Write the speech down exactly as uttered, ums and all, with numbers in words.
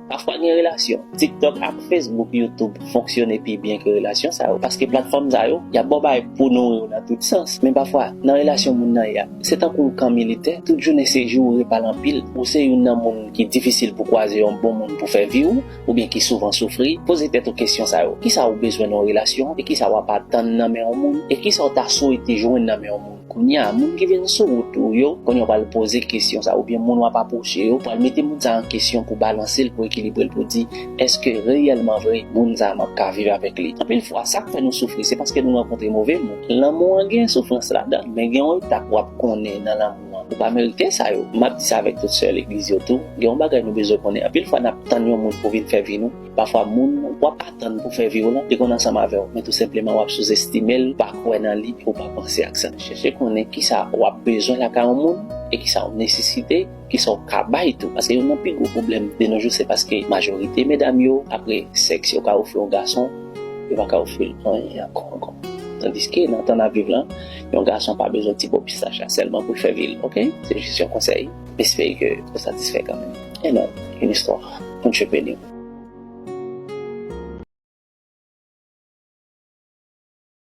Pafwa gen relasyon. TikTok ak Facebook, YouTube fonksyone pi byen ke relasyon sa yo. Paske platfòm sa yo, y ap ba w bagay pou nouri w nan tout sans. Men pafwa, nan relasyon moun nan ye a, se tankou yon kan militè. Tout jounen se jou ou repale anpil. Ou se youn nan moun ki difisil pou kwaze yon bon moun pou fè vi w, oubyen ki souvan soufri. Poze tèt ou kesyon sa yo. Kisa ou bezwen nan yon relasyon? E kisa w ap atann nan men yon moun? E kisa w ta swete jwenn nan men yon moun? Kounye a, moun ki vin sou wout ou yo, kounye a w pral poze kesyon sa, oubyen moun w ap apwoche yo, pral mete moun sa an kesyon pou balanse l, pou ekilibre l, pou di, èske reyèlman vre, moun sa a m ap ka viv avèk li? Anpil fwa, sa k fè nou soufri, se paske nou rankontre move moun. Lanmou an gen soufrans ladan l, men gen yon etap w ap konnen nan lanmou an. Ou pa merite sa yo. M ap di sa avèk tout sè legliz yo tou. Gen yon bagay nou bezwen konnen. Anpil fwa, n ap tann yon moun pou vin fè vi nou. Pafwa, moun w ap atann pou fè vi w lan, li konn ansanm avè w, men tou senpleman w ap souzestime l, ou pa kwè nan li, ou pa panse ak sa. Chèche konnen kisa w ap bezwen lakay yon moun, e kisa w nesesite, kisa w ka bay tou. Paske youn nan pi gwo pwoblèm de nos jours, se paske majorite medam yo, apre sèks yo ka ofri yon gason, yo pa ka ofri l anyen ankò, ankò. Tandiske nan tan n ap viv lan, yon gason pa bezwen ti po pistach la sèlman pou l fè vi l, oke? Se jis yon konsèy. M espere ke ou satisfè kanmenm. E non, une histoire, un jeu béni.